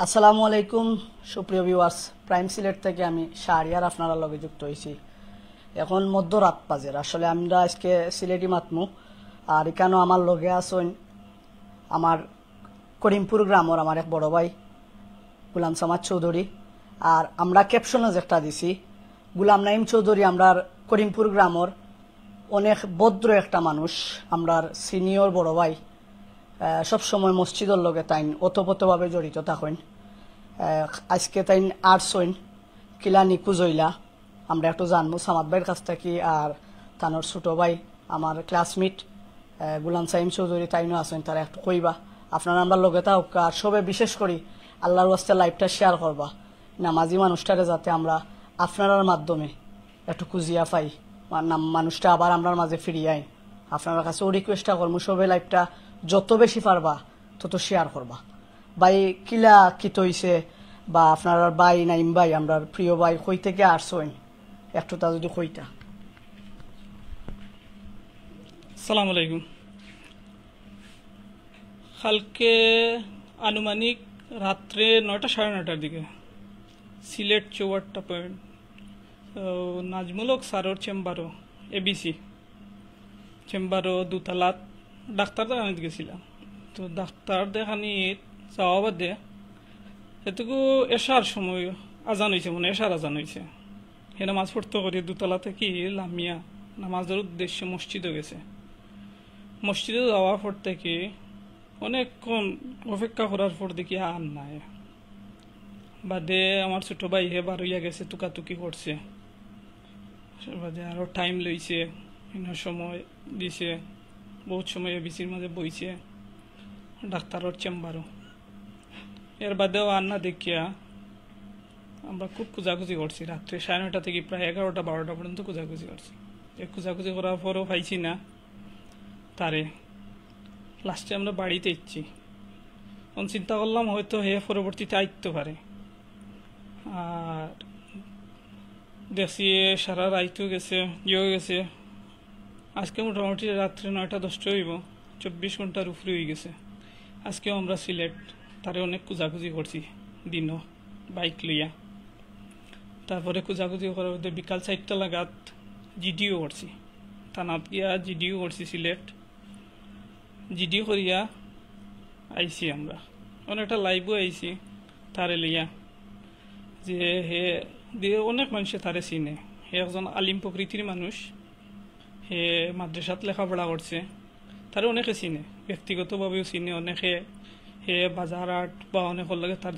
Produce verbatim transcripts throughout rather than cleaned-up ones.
আসসালামু আলাইকুম, সুপ্রিয় ভিউয়ার্স, প্রাইম সিলেট থেকে আমি শাহরিয়ার আপনারার লগে যুক্ত হইছি। এখন মধ্যরাত বাজের, আসলে আমরা আজকে সিলেটি মাতমু। আর এখানো আমার লগে আছইন আমার করিমপুর গ্রামর আমার এক বড় ভাই গুলাম সামাদ চৌধুরী। আর আমরা ক্যাপশনও যেটা দিছি, গুলাম নাইম চৌধুরী আমরার করিমপুর গ্রামর অনেক ভদ্র একটা মানুষ, আমরার সিনিয়র বড় ভাই। আহ, সবসময় মসজিদর লগে তাইন ওতপ্রোতভাবে জড়িত থাকইন। আহ, আজকে তাইন আরছইন, কিলা নিখোঁজ হইলা, আমরা একটু জানমু সামাদ ভাইর কাছ থাকি। আর তানর ছোট ভাই, আমার ক্লাসমেট, আহ, গুলাম সাইম চৌধুরী, তাইনও আছইন, তারা একটু কইবা। আপনারা আমরার লগে থাকউক্কা, আর সবে বিশেষ করি আল্লাহর ওয়াস্তে লাইভটা শেয়ার করবা, নামাজি মানুষটারে যাতে আমরা আপনারার মাধ্যমে একটু খুঁজিয়া পাই, মা-, নাম-, মানুষটা আবার আমরার মাঝে ফিরিয়া আইন। আপনারার কাছেও রিকোয়েস্টটা করমু, সবে লাইভটা যত বেশি পারবা তত শেয়ার করবা। ভাই, কিলা কিতা হইছে, বা আপনারার ভাই নাইম ভাই, আমরার প্রিয় ভাই, কই থেকে আরছইন, একটু তা যদি কইতা। আসসালামু আলাইকুম। কালকে আনুমানিক রাত্রে নয়টা, সাড়ে নয়টার দিকে সিলেট চৌহাট্টা পয়েন্ট, আহ, নাজমুল হক স্যারর চেম্বারও, এবিসি চেম্বারও দুতলাত ডাক্তার দেখানিত গেছিলাম। তো ডাক্তার দেখানিত যাওয়া বাদে এটুকু এশার সময় আজান হইছে, মানে এশার আজান হইছে। হে নামাজ পড়তো করি দুতলা থাকি লামিয়া নামাজর উদ্দেশ্যে মসজিদও গেছে। মসজিদে যাওয়ার পর থাকি অনেকক্ষণ অপেক্ষা করার পর দেখি আর নাই। বাদে আমার ছোট ভাই হে বারইয়া গেছে, তুকাতুকি করছে। বাদে আরো টাইম লইছে, ইনো সময় দিছে, বহুত সময় এবিসির মাঝে বইছে, ডাক্তারর চেম্বারও। এর বাদেও আর না দেখিয়া আমরা খুব খোঁজাখুঁজি করছি, রাত্রে সাড়ে নয়টা থেকে প্রায় এগারোটা বারোটা পর্যন্ত খোঁজাখুঁজি করছি। এ খোঁজাখুঁজি করার পরও পাইছি না তারে। লাস্টে আমরা বাড়িত আইছি। তখন চিন্তা করলাম হয়তো হে পরবর্তীতে আইতো পারে। আর দেখছি সারা রাইতও গেছে, ইয়েও গেছে। আজকে মোটামুটি রাত্রে নয়টা দশটা হইব, চব্বিশ ঘন্টার উপরে হয়ে গেছে। আজকেও আমরা সিলেট তারে অনেক খোঁজাখুঁজি করছি দিনও বাইক লইয়া। তারপরে খোঁজাখুঁজি করার মধ্যে বিকাল চারটা লাগাত জিডিও করছি, থানাত গিয়া জিডিও করছি সিলেট। জিডি করিয়া আইছি আমরা, অনেকটা লাইভও আইছি তারে লইয়া, যে হে দিয়ে অনেক মানুষে তারে চিনে। হে একজন আলিম প্রকৃতির মানুষ, হে মাদ্রাসাত লেখাপড়া করছে, তারে অনেকে চিনে, ব্যক্তিগতভাবেও চিনে অনেকে। হে বাজার হাট বা অনেকের লগে তার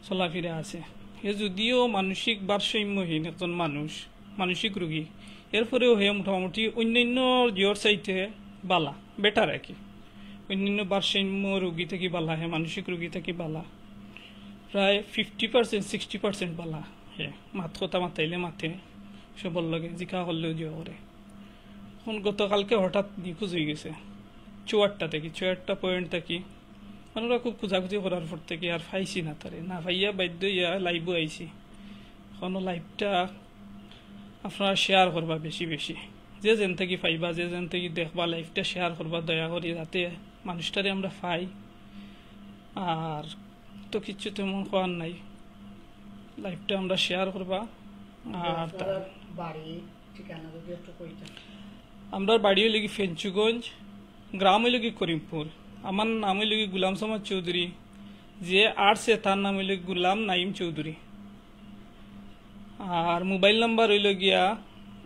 চলাফেরা আছে। হে যদিও মানসিক ভারসাম্যহীন একজন মানুষ, মানসিক রোগী, এরপরেও হে মোটামুটি অন্যান্য জিওর চাইতে বালা, বেটার আর কি। অন্যান্য ভারসাম্য রোগী থাকি বালা, হে মানসিক রোগী থাকি বালা। প্রায় ফিফটি পার্সেন্ট, সিক্সটি পার্সেন্ট বালা। হে মাত কথা মাতাইলে মাতে, সবর লগে জিকা করলেও জিও করে। এখন গতকালকে হঠাৎ নিখোঁজ হয়ে গেছে, চুয়াট্টা থাকি, চুয়াট্টা পয়েন্ট থাকি। আমরা খুব খোঁজাখুঁজি করার পর থাকি আর পাইছি না তারে, না পাইয়া বাধ্য হইয়া লাইভও আইছি। এখন লাইভটা আপনারা শেয়ার করবা বেশি বেশি, যে যেন থাকি পাইবা, যে যেন থাকি দেখবা, লাইভটা শেয়ার করবা দয়া করি, যাতে মানুষটারে আমরা পাই। আর তো কিচ্ছু তেমন করার নাই, লাইভটা আমরা শেয়ার করবা। আর তা- আপনার বাড়ি ঠিকানা যদি একটু কইতেন। আমরার বাড়ি হইল কি ফেঞ্চুগঞ্জ, গ্রাম হইল কি করিমপুর। আমার নাম হইল কি গুলাম সামাদ চৌধুরী, যে আরছে তার নাম হইল গুলাম নাইম চৌধুরী। আর মোবাইল নাম্বার হইল গিয়া,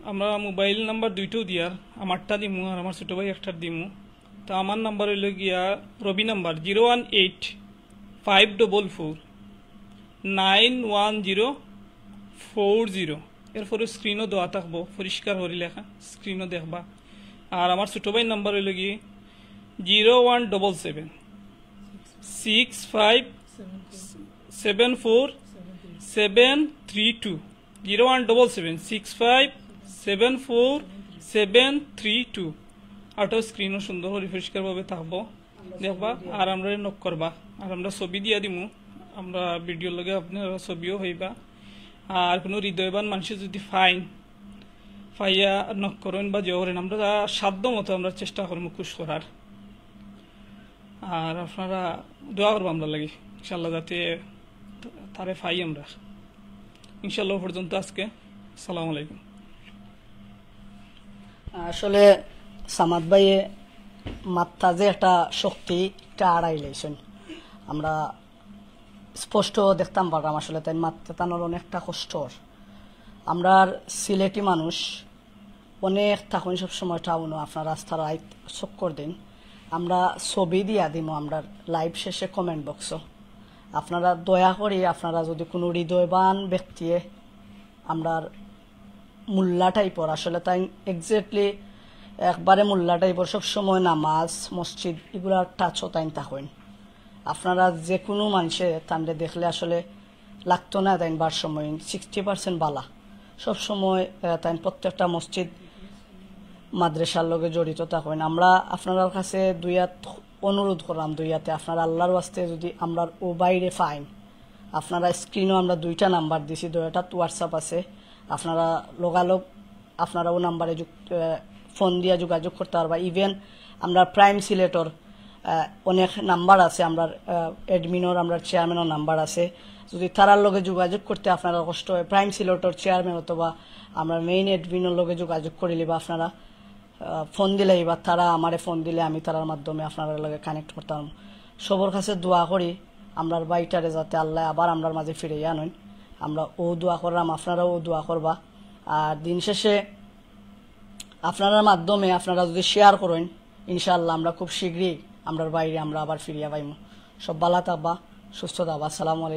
আমরা মোবাইল নাম্বার দুইটাও দিয়ার, আমারটা দিমু আর আমার ছোট ভাই একটার দিমু। তো আমার নাম্বার হইল গিয়া Robi number, zero one eight five double four nine one zero four zero. এরপরে স্ক্রিনও দেওয়া থাকবো, পরিষ্কার করি লেখা, স্ক্রিনও দেখবা। আর আমার ছোট ভাইর নাম্বার হইল কি zero one double seven six five seven four seven three two. Zero one double seven six five seven four seven three two. আরটাও স্ক্রিনও সুন্দর করি পরিষ্কারভাবে থাকবো, দেখবা। আর আমরা নক করবা, আর আমরা ছবি দিয়া দিমু, আমরা ভিডিওর লগে আপনারা ছবিও হইবা। আর কোনো হৃদয়বান মানুষে যদি পাইন, পাইয়া নক করেন বা জিও করেন, আমরা সাধ্য মতো আমরা চেষ্টা করবো খুশ করার। আর আপনারা দোয়া করবো আমরা লাগি, ইনশাল্লাহ, যাতে তারে পাই আমরা। ইনশাল্লাহ পর্যন্ত আজকে। আসসালামু আলাইকুম। আসলে সামাদ ভাইয়ে মাত্তা যে একটা শক্তি, এটা আড়াই লাইছেন। আমরা স্পষ্ট দেখতাম পারলাম আসলে তাই মাত্তা তানোর অনেকটা কষ্টর। আমরার সিলেটি মানুষ অনেক থাকইন সব সময় টাউনো, আপনার রাস্তার আইত চক্কর দিন। আমরা ছবি দিয়া দিমু আমরার লাইভ শেষে কমেন্ট বক্সও। আপনারা দয়া করি আপনারা যদি কোনো হৃদয়বান ব্যক্তিয়ে আমরার মোল্লা টাইপর, আসলে তাই এক্স্যাক্টলি একবারে মোল্লা টাইপর, সব সময় নামাজ মসজিদ এগুলার টাচও তাইন থাকইন। আপনারা যে কোনো মানুষে তানরে দেখলে আসলে লাগতো না তাইন বার সময় সিক্সটি পার্সেন্ট বালা। সব সময় আহ, তাইন প্রত্যেকটা মসজিদ মাদ্রাসার লগে জড়িত থাকইন। আমরা আপনারার কাছে দুই হাত অনুরোধ করলাম, দুই হাতে আপনারা আল্লাহর ওয়াস্তে যদি আমরার ও বাইরে পাইন, আপনারা স্ক্রিনও আমরা দুইটা নাম্বার দিছি, দুইটাত হোয়াটসঅ্যাপ আছে, আপনারা লগালগ আপনারা ও নাম্বারে ফোন দিয়া যোগাযোগ করতে পারবা। ইভেন আমরা প্রাইম সিলেটর আহ, অনেক নাম্বার আছে, আমরা অ্যাডমিনর, আমরা চেয়ারম্যানর নাম্বার আছে। যদি তারার লগে যোগাযোগ করতে আপনারা কষ্ট হয়, প্রাইম সিলেটর চেয়ারম্যান অথবা আমরা মেইন অ্যাডমিনর লগে যোগাযোগ করে লিবা আপনারা। আহ, ফোন দিলে বা তারা আমারে ফোন দিলে আমি তারার মাধ্যমে আপনারার লগে কানেক্ট করতাম। সবর কাছে দোয়া করি আমরার ভাইটারে যাতে আল্লাহ আবার আমরার মাঝে ফিরাইয়া আনইন। আমরা ও দোয়া করলাম, আপনারাও ও দোয়া করবা। আর দিন শেষে আপনারার মাধ্যমে আপনারা যদি শেয়ার করেন, ইনশাআল্লাহ আমরা খুব শীঘ্রই আমরার বাইরে আমরা আবার ফিরিয়া পাইমু। সব ভালা থাকবা, সুস্থ থাকবা। আসসালামু আলাইকুম।